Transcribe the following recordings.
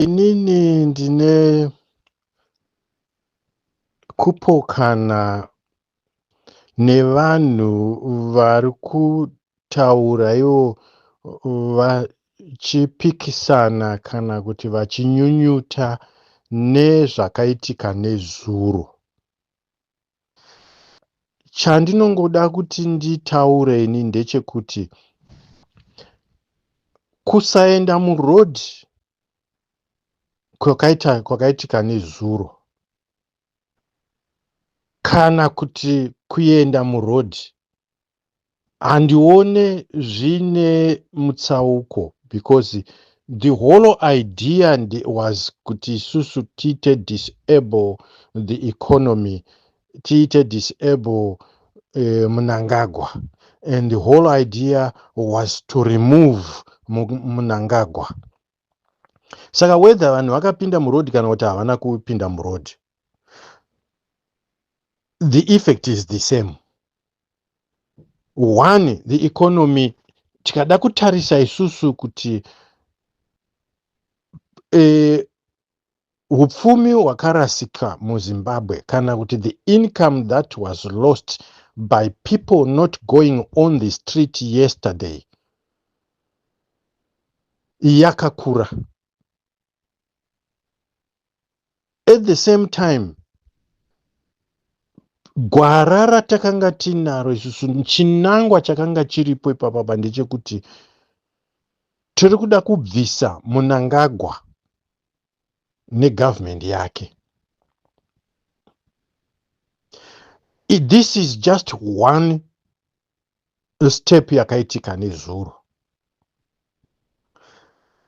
Inini ndine kupokana nevanhu vari kutaura ivo vachipikisana kana kuti vachinyunyuta nezvakaitika nezuro. Chandinongoda kuti nditaure ini ndechekuti kusaenda muroad kwakaita kwakaitika nezuro kana kuti kuenda muroad handione zvine mutsauko because the whole idea was kuti isusu tiite disable the economy, tiite disable Mnangagwa, and the whole idea was to remove Mnangagwa. Saka whether vanhu vakapinda muroad kana kuti havana kupinda muroad, the effect is the same. One, the economy, tikada kutarisa isusu kuti hupfumi hwakarasika muZimbabwe kana kuti the income that was lost by people not going on the street yesterday yakakura. At the same time, gwara ratakanga tinaro isusu, chinangwa chakanga chiripo ipapapa ndechekuti tiri kuda kubvisa Mnangagwa negovernment yake. This is just one step yakaitika nezuro.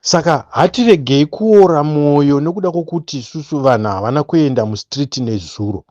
Saka hatiregei kuora mwoyo nekuda kwokuti isusu vanhu havana kuenda mustreet nezuro.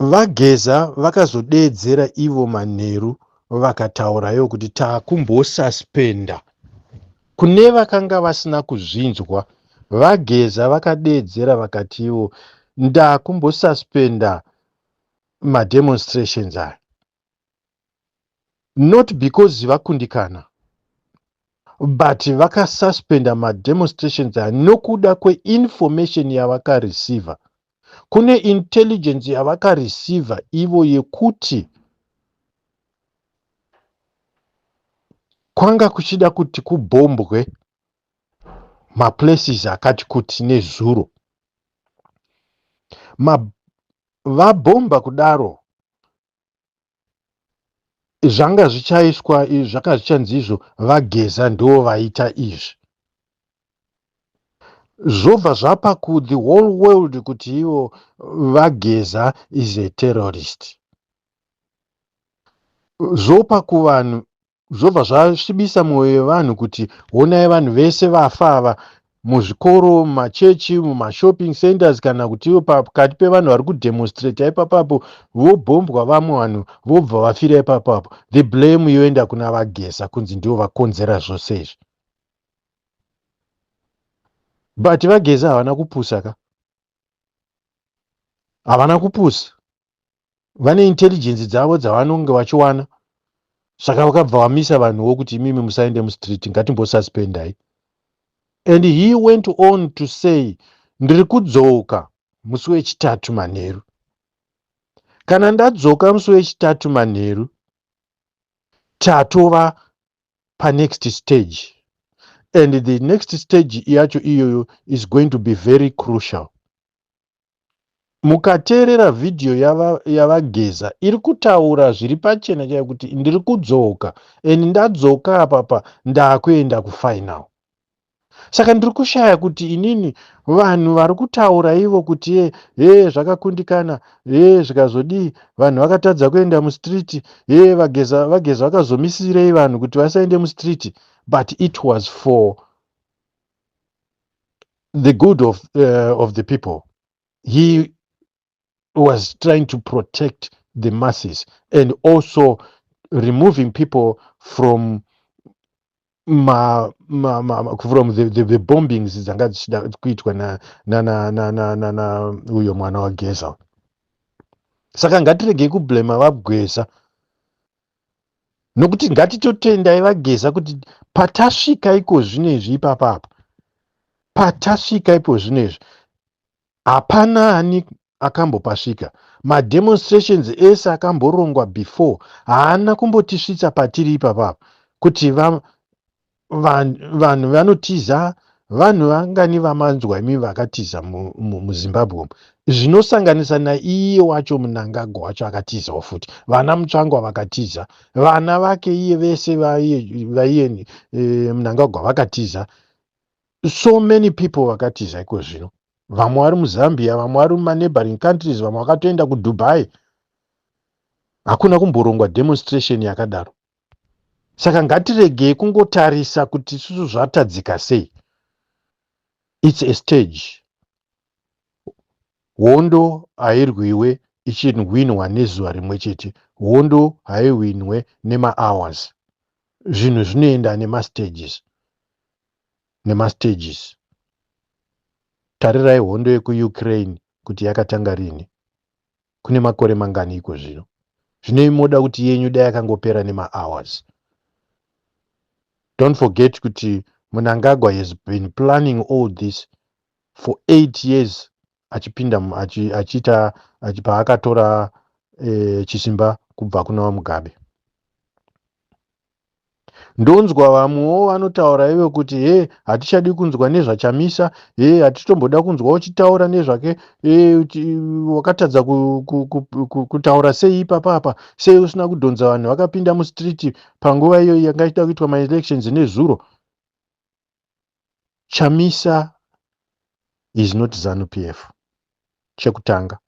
VaGeza vakazodeedzera ivo manheru vakataura ivo kuti takumbosuspenda. Kune vakanga vasina kuzvinzwa, VaGeza vakadeedzera vakati ivo ndakumbosuspenda mademonstrations aya. Not because vakundikana, but vakasuspenda mademonstrations aya nokuda kweinformation yavakareceiver. Kune intelligence yavakareceiver ivo yekuti kwanga kuchida kuti kubhombwe maplaces akati kuti nezuro. Vabhomba kudaro, zvanga zvichaiswa zvanga zvichanzi izvo VaGeza ndo vaita izvi, zvobva zvapa ku the whole world kuti ivo VaGeza is a terrorist, zvopa kuvanhu, zvobva zvasvibisa mwoyo yevanhu kuti honai vanhu vese vafa ava muzvikoro, mumachechi, mumashopping centers, kana kuti ivo pakati pevanhu vari kudemonstrata ipapapo vobhombwa, vamwe vanhu vobva vafira ipapapo, the blame yoenda kuna VaGeza kunzi ndivo vakonzera zvose izvi. But VaGeza havana kupusa ka, havana kupusa, vane intelligence dzavo dzavanonge vachiwana. Saka vakabva vamisa vanhuwo kuti imimi musaende mustreet, ngatimbosuspendai. And he went on to say, ndiri kudzoka musi wechitatu manheru. Kana ndadzoka musi wechitatu manheru, tatova panext stage, and the next stage yacho iyoyo is going to be very crucial. Mukateerera vhidhiyo yaVaGeza iri kutaura zviri pachena chaiyo kuti ndiri kudzoka and ndadzoka apapa ndaakuenda kufinal. Saka ndiri kushaya kuti inini vanhu vari kutaura ivo kuti ye he zvakakundikana, he zvikazodii, vanhu vakatadza kuenda mustreet, he VaGeza vakazomisirei vanhu kuti vasaende mustreet. But it was for the good of the people. He was trying to protect the masses and also removing people from ma, ma, ma, from the bombings dzanga dzichida kuitwa na, na, na, na, na, na, na uyo mwana waGeza. Saka ngatiregei kublema VaGeza Nokuti ngatitotendai vaGeza kuti patasvika iko zvino izvi ipapa apa, patasvika ipo zvino izvi, hapana ani akambopasvika. Mademonstrations ese akamborongwa before haana kumbotisvitsa patiri ipapa apa, kuti vanhu vanotiza. Vanhu vangani vamanzwa imi vakatiza muZimbabwe umu, zvinosanganisa naiye wacho Mnangagwa wacho akatizawo futi, vana Mutsvangwa vakatiza, vana vake iye vese vaiye Mnangagwa vakatiza, so many people vakatiza iko zvino. Vamwe vari muZambia, vamwe vari mumaneighboring countries, vamwe vakatoenda kuDubai. Hakuna kumborongwa demonstration yakadaro. Saka ngatiregei kungotarisa kuti isusu zvatadzika sei. It's a stage. Hondo hairwiwe ichinwinwa nezuva rimwe chete. Hondo haiwinwe nemahours. Zvinhu zvinoenda nemastages, nemastages. Tarirai hondo yekuUkraine kuti yakatanga rini, kune makore mangani iko zvino. Zvino imoda kuti yenyu dai yakangopera nemahours. Don't forget kuti Mnangagwa has been planning all this for 8 years, achipinda achiita paakatora chisimba kubva kuna vaMugabe. Ndonzwa vamwewo vanotaura ivo kuti, "He, hatichadi kunzwa nezvaChamisa. He, hatitomboda kunzwa uchitaura nezvake. Wakatadza kutaura sei ipapapa? Sei usina kudhonza vanhu vakapinda mustreet panguva iyoyi yanga ichida kuitwa maelections nezuro?" Chamisa is not ZANU PF. Chekutanga,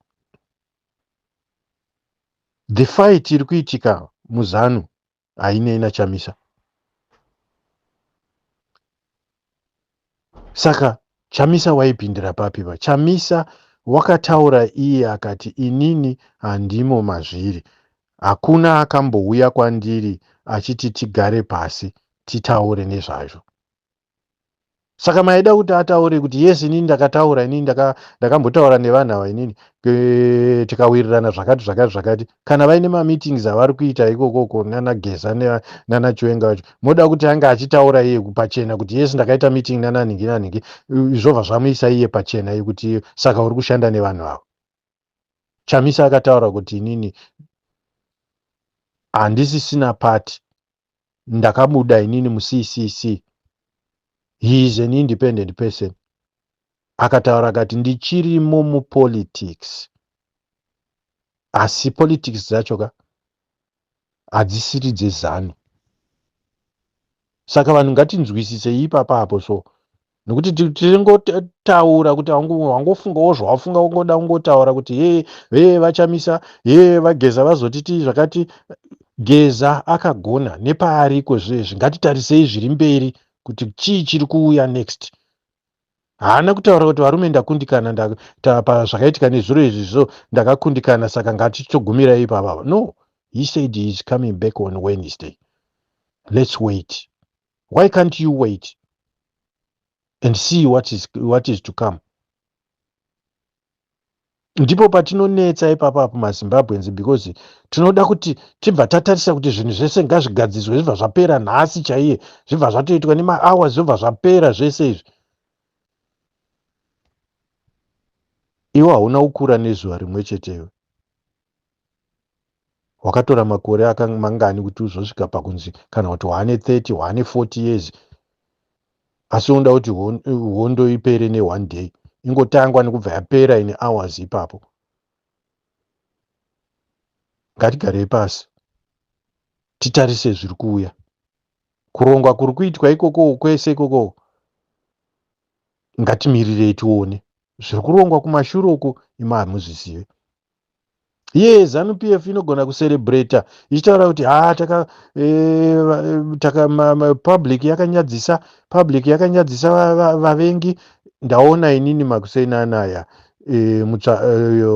the fight iri kuitika muZANU hainei naChamisa. Saka Chamisa waipindira papi? Pa Chamisa wakataura iye akati, "Inini handimo mazviri. Hakuna akambouya kwandiri achiti tigare pasi titaure nezvazvo." Saka maida kuti ataure kuti, "Yes, inini ndakataura, inini ndakambotaura nevanhu ava, inini tikawirirana zvakati zvakati zvakati"? Kana vaine mameetings avari kuita ikokoko nanaGeza nanaChiwenga vacho, moda kuti ange achitaura iye pachena kuti, "Yes, ndakaita meeting nananhingi nanhingi"? Zvobva zvamuisa iye pachena kuti saka uri kushanda nevanhu ava. Chamisa akataura kuti, "Inini handisisina party, ndakabuda inini muCCC." He is an independent person. Akataura akati, "Ndichirimo mupolitics, asi politics dzacho ka hadzisiri dzeZANU." Saka vanhu ngatinzwisisei ipapapo. So nekuti tiringotaura kuti wangofungawo zvawafunga, ungoda kungotaura kuti, "He, he, vaChamisa, he, vaGeza vazotiti zvakati." Geza akagona nepaariko zvezvi. Ngatitarisei zviri mberi kuti chii chiri kuuya next. Haana kutaura kuti, "Varume, ndakundikana pazvakaitika nezuro izvi, so ndakakundikana, saka ngatichogumirai ipapapa." No, he said he is coming back on Wednesday. Let's wait. Why can't you wait and see what is to come? Ndipo patinonetsa ipapo maZimbabweans, because tinoda kuti tibva tatarisa kuti zvinhu zvese ngazvigadziswe, zvibva zvapera nhasi chaiye, zvibva zvatoitwa nemahours, zvobva zvapera zvese izvi. Iwe hauna kukura nezuva rimwe cheteyo. Wakatora makore mangani kuti uzosvika pakunzi kana kuti waane 30, waane 40 years, asi unoda kuti hondo ipere neone day, ingotangwa nekubva yapera in hours ipapo? Ngatigarei pasi titarise zviri kuuya, kurongwa kuri kuitwa ikoko kwese ikoko. Ngatimirirei tione zviri kurongwa kumashure uko. Ima hamuzvizive. Iye ZANU PF inogona kucelebrata ichitaura kuti, "Ha, taka, e, taka public yakanyadzisa, public yakanyadzisa vavengi." Ndaona inini makuseni anaya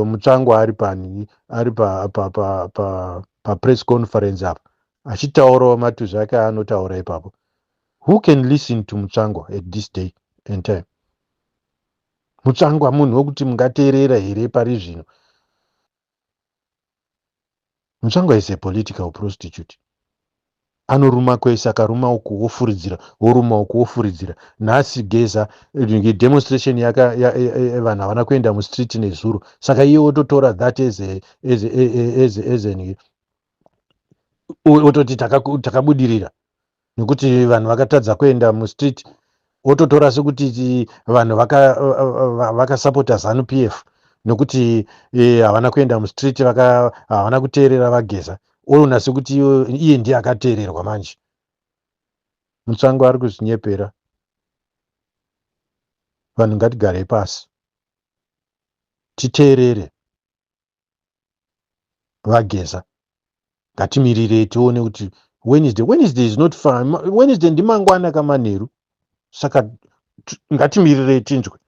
Mutsvangwa ari pani, ari papress pa, pa, pa, pa conference apa, achitaurawo matuzvi ake aanotaura ipapo. Who can listen to Mutsvangwa at this day and time? Mutsvangwa munhu wekuti mungateerera here pari zvino? Mutsvangwa is a political prostitute. Anoruma kwese, akaruma uku wofuridzira, woruma uku wofuridzira. Nhasi Geza demonstration yaka vanhu havana kuenda mustreet nezuro, saka iye ototora that as an ototi takabudirira nekuti vanhu vakatadza kuenda mustreet. Ototora sekuti vanhu vakasapota ZANU PF nekuti havana kuenda mustreet, havana kuteerera vaGeza. Oona sekuti iye ndiye akateererwa. Manje Mutsvango ari kuzvinyepera. Vanhu ngatigarei pasi titeerere vaGeza. Ngatimirirei tione kuti Wednesday, Wednesday is not far. Wednesday ndimangwana kamanheru, saka ngatimirirei tinzwe.